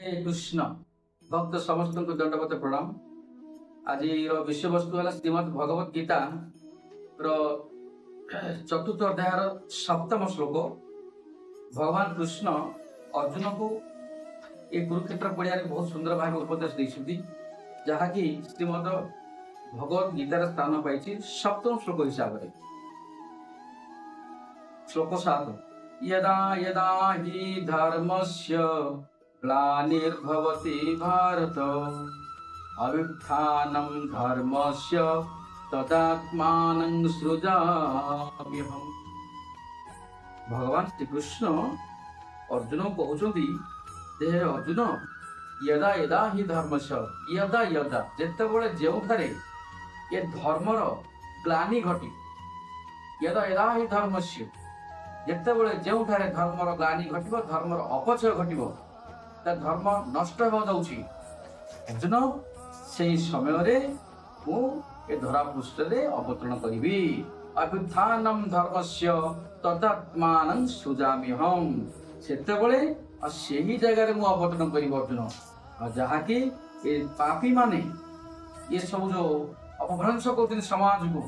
କୃଷ୍ଣ। ଭକ୍ତ ସମସ୍ତଙ୍କୁ ଦଣ୍ଡବତ ପ୍ରଣାମ। ଆଜିର ବିଷୟବସ୍ତୁ ହେଲା ଶ୍ରୀମଦ୍ ଭଗବତ ଗୀତା ର ଚତୁର୍ଥ ଅଧ୍ୟାୟର ସପ୍ତମ ଶ୍ଲୋକ। ଭଗବାନ କୃଷ୍ଣ ଅର୍ଜୁନକୁ ଏ କୁରୁକ୍ଷେତ୍ର ପଡ଼ିଆରେ ବହୁତ ସୁନ୍ଦର ଭାବେ ଉପଦେଶ ଦେଇଛନ୍ତି, ଯାହାକି ଶ୍ରୀମଦ ଭଗବତ ଗୀତାର ସ୍ଥାନ ପାଇଛି ସପ୍ତମ ଶ୍ଲୋକ ହିସାବରେ। ଶ୍ଲୋକ 7, यदा यदा हि धर्मस्य ग्लानिर्भवति भारत अभ्युत्थानं धर्मस्य तदात्मानं सृजाम्यहम्। ଭଗବାନ ଶ୍ରୀକୃଷ୍ଣ ଅର୍ଜୁନକୁ କହୁଛନ୍ତି ଯେ ହେ ଅର୍ଜୁନ, यदा यदा हि धर्मस्य, यदा यदा ଯେତେବେଳେ ଯେଉଁଠାରେ ଏ ଧର୍ମର ଗ୍ଲାନି ଘଟିବ, यदा यदा हि धर्मस्य, ଯେତେବେଳେ ଯେଉଁଠାରେ ଧର୍ମର ଗ୍ଲାନି ଘଟିବ, ଧର୍ମର ଅପଚୟ ଘଟିବ, ତା ଧର୍ମ ନଷ୍ଟ ହେବାକୁ ଯାଉଛି, ଅର୍ଜୁନ, ସେଇ ସମୟରେ ମୁଁ ଏ ଧରା ପୃଷ୍ଠରେ ଅବତରଣ କରିବି। अभ्युत्थानं धर्मस्य तदात्मानं सृजाम्यहम्। ସେତେବେଳେ ଆଉ ସେହି ଜାଗାରେ ମୁଁ ଅବତରଣ କରିବି ଅର୍ଜୁନ, ଆଉ ଯାହାକି ଏ ପାପୀ ମାନେ ଏ ସବୁ ଯୋଉ ଅପଭ୍ରଂଶ କରୁଛନ୍ତି ସମାଜକୁ,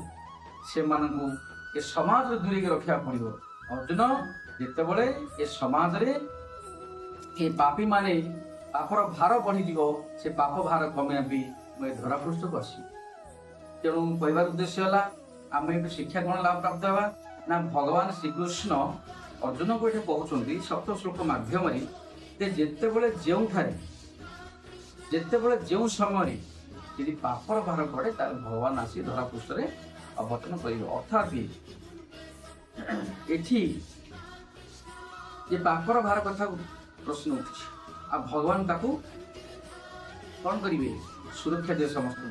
ସେମାନଙ୍କୁ ଏ ସମାଜରୁ ଦୂରେଇକି ରଖିବାକୁ ପଡ଼ିବ। ଅର୍ଜୁନ, ଯେତେବେଳେ ଏ ସମାଜରେ ଏ ପାପୀ ମାନେ ପାପର ଭାର ବଢିଯିବ, ସେ ପାପ ଭାର କମେଇବା ପାଇଁ ମୁଁ ଏ ଧରାପୃଷ୍ଠକୁ ଆସିବି। ତେଣୁ କହିବାର ଉଦ୍ଦେଶ୍ୟ ହେଲା, ଆମେ ଏଠୁ ଶିକ୍ଷା କ'ଣ ଲାଭ ପ୍ରାପ୍ତ ହେବା ନା, ଭଗବାନ ଶ୍ରୀକୃଷ୍ଣ ଅର୍ଜୁନକୁ ଏଠି କହୁଛନ୍ତି ସପ୍ତ ଶ୍ଲୋକ ମାଧ୍ୟମରେ ଯେ ଯେତେବେଳେ ଯେଉଁଠାରେ, ଯେତେବେଳେ ଯେଉଁ ସମୟରେ ଯଦି ପାପର ଭାର ପଡ଼େ, ତାହେଲେ ଭଗବାନ ଆସି ଧରାପୃଷ୍ଠରେ ଅବତରଣ କରିବେ। ଅର୍ଥାତ୍ ଏଠି ଯେ ପାପର ଭାର କଥା ପ୍ରଶ୍ନ ଉଠୁଛି, ଆଉ ଭଗବାନ ତାକୁ କ'ଣ କରିବେ? ସୁରକ୍ଷା ଦେବେ ସମସ୍ତଙ୍କୁ।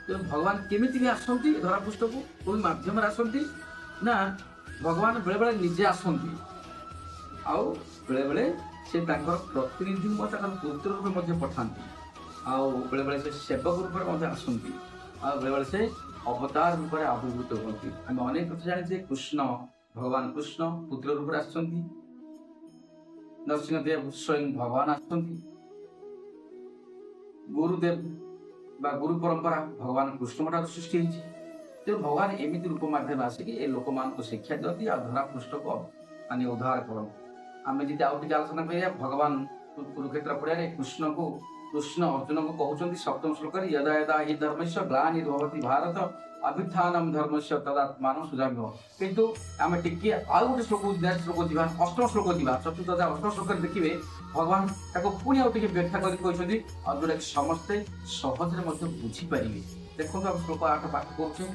ତେଣୁ ଭଗବାନ କେମିତି ବି ଆସନ୍ତି ଧରାପୃଷ୍ଠକୁ, କୋଉ ମାଧ୍ୟମରେ ଆସନ୍ତି ନା, ଭଗବାନ ବେଳେବେଳେ ନିଜେ ଆସନ୍ତି, ଆଉ ବେଳେବେଳେ ସେ ତାଙ୍କର ପ୍ରତିନିଧିଙ୍କୁ, ତାଙ୍କର ପୁତ୍ର ରୂପେ ମଧ୍ୟ ପଠାନ୍ତି, ଆଉ ବେଳେବେଳେ ସେ ସେବକ ରୂପରେ ମଧ୍ୟ ଆସନ୍ତି, ଆଉ ବେଳେବେଳେ ସେ ଅବତାର ରୂପରେ ଆବିର୍ଭୂତ ହୁଅନ୍ତି। ଆମେ ଅନେକ କଥା ଜାଣିଛେ। କୃଷ୍ଣ, ଭଗବାନ କୃଷ୍ଣ ପୁତ୍ର ରୂପରେ ଆସିଛନ୍ତି। ନରସିଂହଦେବ ସ୍ୱୟଂ ଭଗବାନ ଆସନ୍ତି। ଗୁରୁଦେବ ବା ଗୁରୁ ପରମ୍ପରା ଭଗବାନ କୃଷ୍ଣଙ୍କ ଠାରୁ ସୃଷ୍ଟି ହେଇଛି। ତେଣୁ ଭଗବାନ ଏମିତି ରୂପ ମାଧ୍ୟମରେ ଆସିକି ଏ ଲୋକମାନଙ୍କୁ ଶିକ୍ଷା ଦିଅନ୍ତି ଆଉ ଧରା ପୃଷ୍ଠକୁ ମାନେ ଉଦ୍ଧାର କରନ୍ତି। ଆମେ ଯଦି ଆଉ ଟିକେ ଆଲୋଚନା କରିବା, ଭଗବାନ କୁରୁକ୍ଷେତ୍ର ପଡ଼ିଆରେ କୃଷ୍ଣ ଅର୍ଜୁନକୁ କହୁଛନ୍ତି ସପ୍ତମ ଶ୍ଲୋକରେ, यदा यदा हि धर्मस्य ग्लानिर्भवति भारत अभ्युत्थानं धर्मस्य तदात्मानं सृजाम्यहम्। କିନ୍ତୁ ଆମେ ଟିକେ ଆଉ ଗୋଟେ ଶ୍ଲୋକ, ନେକ୍ସଟ ଶ୍ଲୋକ ଯିବା, ଅଷ୍ଟମ ଶ୍ଲୋକ ଯିବା। ଚତୁର୍ଥ ଅଧ୍ୟାୟ ଅଷ୍ଟମ ଶ୍ଲୋକରେ ଦେଖିବେ, ଭଗବାନ ତାକୁ ପୁଣି ଆଉ ଟିକେ ବ୍ୟାଖ୍ୟା କରି କହିଛନ୍ତି, ଆଉ ଯୋଉଟାକି ସମସ୍ତେ ସହଜରେ ମଧ୍ୟ ବୁଝିପାରିବେ। ଦେଖନ୍ତୁ, ଆମେ ଶ୍ଲୋକ 8 ପାଠ କରୁଛେ।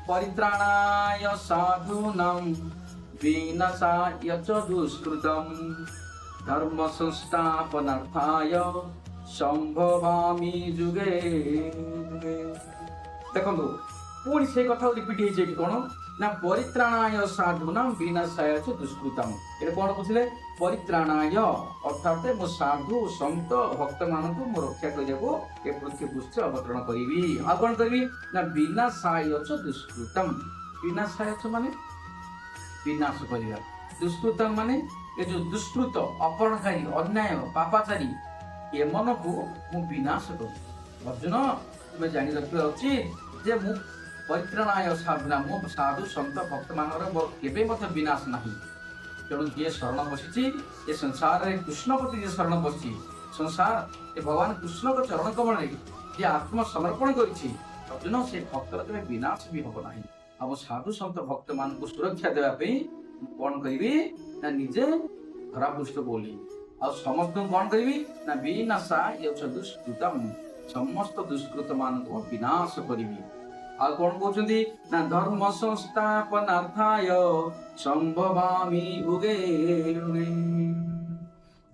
परित्राणाय साधूनां विनाशाय च दुष्कृतम् धर्म संस्थापनार्थाय सम्भवामि युगे युगे। ଦେଖନ୍ତୁ, ପୁଣି ସେଇ କଥା ରିପିଟ୍ ହେଇଛି ଏଠି। କ'ଣ ନା, परित्राणाय साधूनां विनाशाय च दुष्कृतम्। ଏଟା କ'ଣ ବୁଝିଲେ? ପରିତ୍ରାଣାୟ ଅର୍ଥାତ୍ ମୁଁ ସାଧୁ ସନ୍ଥ ଭକ୍ତମାନଙ୍କୁ ମୁଁ ରକ୍ଷା କରିବାକୁ ଏ ପୃଥିବୀ ପୃଷ୍ଠରେ ଅବତରଣ କରିବି। ଆଉ କ'ଣ କରିବି ନା, विनाशाय च दुष्कृतम्। विनाशाय च ମାନେ ବିନାଶ କରିବା, दुष्कृतम् ମାନେ ଏ ଯୋଉ ଦୁଷ୍କୃତ, ଅପହରଣକାରୀ, ଅନ୍ୟାୟ, ପାପାଚାରୀ, ଏମାନଙ୍କୁ ମୁଁ ବିନାଶ କରିବି। ଅର୍ଜୁନ, ତୁମେ ଜାଣି ରଖିବା ଉଚିତ ଯେ ମୁଁ ପରିତ୍ରାଣାୟ ସାଧୁନା, ମୁଁ ସାଧୁ ସନ୍ଥ ଭକ୍ତମାନଙ୍କର ମୋର କେବେ ମଧ୍ୟ ବିନାଶ ନାହିଁ। ତେଣୁ ଯିଏ ଶରଣ ବସିଛି ଏ ସଂସାରରେ, କୃଷ୍ଣ ପ୍ରତି ଯିଏ ଶରଣ ବସିଛି, ସଂସାର ଏ ଭଗବାନ କୃଷ୍ଣଙ୍କ ଚରଣ କମଳରେ ଯିଏ ଆତ୍ମସମର୍ପଣ କରିଛି, ଅର୍ଜୁନ, ସେ ଭକ୍ତର କେବେ ବିନାଶ ବି ହବ ନାହିଁ। ଆଉ ମୁଁ ସାଧୁ ସନ୍ଥ ଭକ୍ତମାନଙ୍କୁ ସୁରକ୍ଷା ଦେବା ପାଇଁ ମୁଁ କଣ କରିବି ନା, ନିଜେ ଧରାପୃଷ୍ଠକୁ ଓହ୍ଲେଇବି, ଆଉ ସମସ୍ତଙ୍କୁ କଣ କରିବି ନା, विनाशाय च दुष्कृतम्, ସମସ୍ତ ଦୁଷ୍କୃତ ମାନଙ୍କୁ ମୁଁ ବିନାଶ କରିବି। ଆଉ କଣ କହୁଛନ୍ତି ନା, धर्म संस्थापनार्थाय सम्भवामि युगे युगे।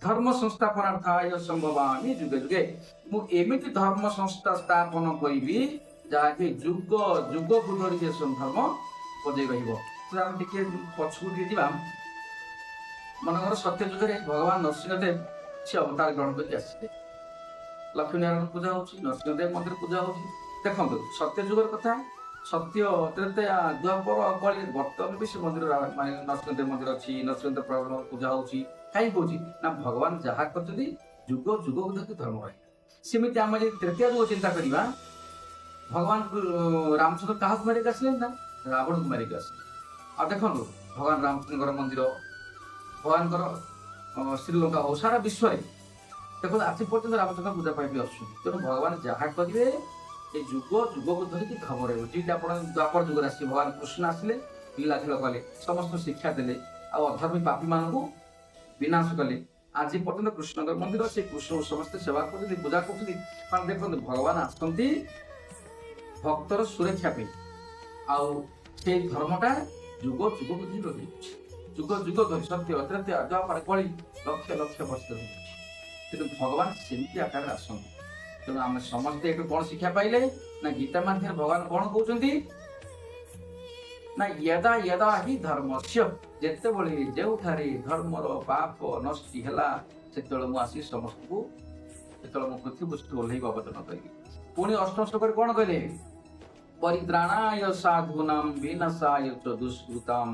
धर्म संस्थापनार्थाय सम्भवामि युगे युगे। ମୁଁ ଏମିତି ଧର୍ମ ସଂସ୍ଥା ସ୍ଥାପନ କରିବି, ଯାହାକି ଯୁଗ ଯୁଗକୁ ଧରି ସେ ଧର୍ମ ବଜେଇ ରହିବ। ତ ଆମେ ଟିକେ ପଛକୁ ଟିକେ ଯିବା। ମନେକର ସତ୍ୟ ଯୁଗରେ ଭଗବାନ ନରସିଂହଦେବ ସେ ଅବତାର ଗ୍ରହଣ କରିକି ଆସିଲେ। ଲକ୍ଷ୍ମୀ ନାରାୟଣ ପୂଜା ହଉଛି, ନରସିଂହଦେବ ମନ୍ଦିର ପୂଜା ହଉଛି। ଦେଖନ୍ତୁ, ସତ୍ୟ ଯୁଗର କଥା, ସତ୍ୟ, ତ୍ରେତୟା, ଦ୍ୱାପର, କଳି, ବର୍ତ୍ତମାନ ବି ସେ ମନ୍ଦିର ମାନେ ନରସିଂହଦେବ ମନ୍ଦିର ଅଛି, ନରସିଂହଦେବ ପ୍ରଭୁଙ୍କ ପୂଜା ହଉଛି। କାହିଁ କହୁଛି ନା, ଭଗବାନ ଯାହା କରିଛନ୍ତି ଯୁଗ ଯୁଗକୁ ଧରିକି ଧର୍ମ ରହିଲା। ସେମିତି ଆମେ ଯଦି ତ୍ରେତୟା ଯୁଗ ଚିନ୍ତା କରିବା, ଭଗବାନ ରାମଚନ୍ଦ୍ର କାହାକୁ ମାରିକି ଆସିଲେ ନା ରାବଣକୁ ମାରିକି ଆସିଲେ। ଆଉ ଦେଖନ୍ତୁ, ଭଗବାନ ରାମଚନ୍ଦ୍ରଙ୍କର ମନ୍ଦିର, ଭଗବାନଙ୍କର ଶ୍ରୀଲଙ୍କା ହଉ, ସାରା ବିଶ୍ୱରେ ଦେଖନ୍ତୁ, ଆଜି ପର୍ଯ୍ୟନ୍ତ ରାମଚନ୍ଦ୍ର ପୂଜା ପାଇକି ଆସୁଛନ୍ତି। ତେଣୁ ଭଗବାନ ଯାହା କରିବେ, ଏ ଯୁଗ ଯୁଗକୁ ଧରିକି ଧର୍ମ ରହିବ। ଯେମିତି ଆପଣ ଦ୍ୱାପର ଯୁଗରେ ଆସିବେ, ଭଗବାନ କୃଷ୍ଣ ଆସିଲେ, ଲୀଳା ଖେଳ କଲେ, ସମସ୍ତଙ୍କୁ ଶିକ୍ଷା ଦେଲେ ଆଉ ଅଧର୍ମୀ ପାପୀ ମାନଙ୍କୁ ବିନାଶ କଲେ। ଆଜି ପର୍ଯ୍ୟନ୍ତ କୃଷ୍ଣଙ୍କର ମନ୍ଦିର ଅଛି, କୃଷ୍ଣଙ୍କୁ ସମସ୍ତେ ସେବା କରୁଛନ୍ତି, ପୂଜା କରୁଛନ୍ତି। କାରଣ ଦେଖନ୍ତୁ, ଭଗବାନ ଆସନ୍ତି ଭକ୍ତର ସୁରକ୍ଷା ପାଇଁ ଆଉ ସେଇ ଧର୍ମଟା ଯୁଗ ଯୁଗକୁ ଧରି ରହିଛି। ଯୁଗ ଯୁଗ ଧରି, ସତ୍ୟ, ତ୍ରେତୟା, ଦ୍ୱାପର, କଳି, ଲକ୍ଷ ଲକ୍ଷ ବର୍ଷ ଧରି ରହିଛି। କିନ୍ତୁ ଭଗବାନ ସେମିତି ଆକାରରେ ଆସନ୍ତି। ତେଣୁ ଆମେ ସମସ୍ତେ ଏଠୁ କଣ ଶିକ୍ଷା ପାଇଲେ ନା ଗୀତା ମାଧ୍ୟମରେ ଭଗବାନ କଣ କହୁଛନ୍ତି ନା ୟଦା ୟଦା ହି ଧର୍ମସ୍ୟ, ଯେତେବେଳେ ଯେଉଁଠାରେ ଧର୍ମର ପାପ ନଷ୍ଟି ହେଲା, ସେତେବେଳେ ମୁଁ ଆସି ସମସ୍ତଙ୍କୁ, ସେତେବେଳେ ମୁଁ ପୃଥିବୀ ପୃଷ୍ଠକୁ ଓହ୍ଲେଇକି ଅବତରଣ କରିବି। ପୁଣି ଅଷ୍ଟମ ଶ୍ଲୋକରେ କଣ କହିଲେ? ପରିତ୍ରାଣାୟ ସାଧୂନାଂ ବିନାଶାୟ ଚ ଦୁଷ୍କୃତାଂ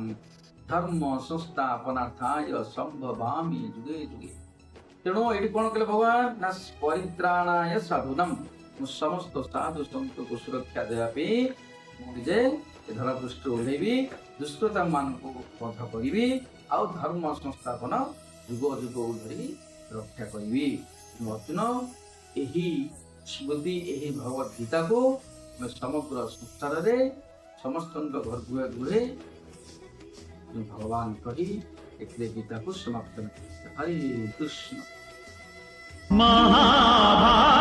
ଧର୍ମ ସଂସ୍ଥାପନାର୍ଥାୟ ସମ୍ଭବାମି ଯୁଗେ ଯୁଗେ। ତେଣୁ ଏଠି କଣ କଲେ ଭଗବାନ ନା ପରିତ୍ରାଣାୟ ସାଧୂନାଂ, ମୁଁ ସମସ୍ତ ସାଧୁ ସନ୍ତକୁ ସୁରକ୍ଷା ଦେବା ପାଇଁ ମୁଁ ନିଜେ ଏ ଧରାପୃଷ୍ଠରୁ ଓହ୍ଲେଇବି, ଦୁଷ୍କୃତା ମାନଙ୍କୁ ବଧ କରିବି ଆଉ ଧର୍ମ ସଂସ୍ଥାପନ ଯୁଗ ଯୁଗ ଧରି ରକ୍ଷା କରିବି। ଅର୍ଜୁନ, ଏହି ସ୍ମୃତି, ଏହି ଭଗବତ ଗୀତାକୁ ଆମେ ସମଗ୍ର ସଂସାରରେ ସମସ୍ତଙ୍କ ଘର ଗୃହେ ଗୃହେ ଭଗବାନ କହି ଏଥିରେ ଗୀତାକୁ ସମାପ୍ତ। ହରେ କୃଷ୍ଣ। ମହାଭାରତ।